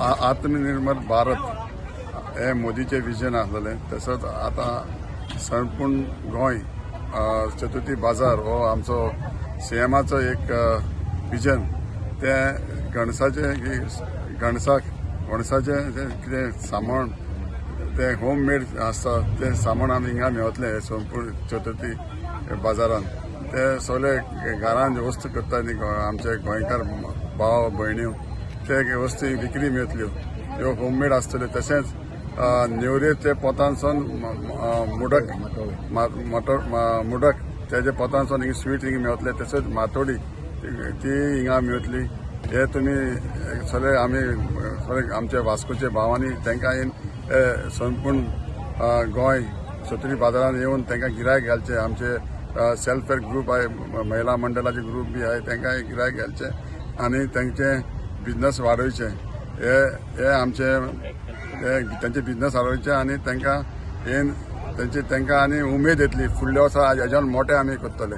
आत्मनिर्भर भारत हे मोदीचें विजन आसलेलें. तसोच आतां संपूर्ण गोंय चतुर्थी बाजार हो आमचो सीएमाचो एक विजन. तें गणसाचें की गणसाक गणसाचें जें कितें सामान तें होम मेड आसता, तें सामान आमी हिंगा मेवतलें. संपूर्ण चतुर्थी बाजारान ते सगळे घरान वस्तू करता न्ही आमचे गोंयकार भाव भयण्यो, ते वस्तू विक्री मेळटल्यो, ह्यो होममेड आसतल्यो. तशेंच नेवरेचे पोतांसून मुडक मोटर मुडक तेजे पोतांसून हिंगा स्वीट हिंगा मेवतले. तशेंच मातोडी ती हिंगा मेवतली. हे तुमी सगळे आमी सगळे आमचे वास्कोचे भावांनी तांकां येवन संपूर्ण गोंय चतुर्थी बाजारान येवन तांकां गिरायक घालचें. आमचे सेल्फ हेल्प ग्रुप आहे, महिला मंडळाचे ग्रुप बी आहे, तांकां गिरायक घालचें आनी तांचे बिजनस वाडोवचे. हे हे आमचे हे तांचे बिजनस वाडोवचे आनी तांकां हे तांची तांकां आनी उमेद येतली. फुडल्या वर्सा हेज्यान मोठे आमी करतले.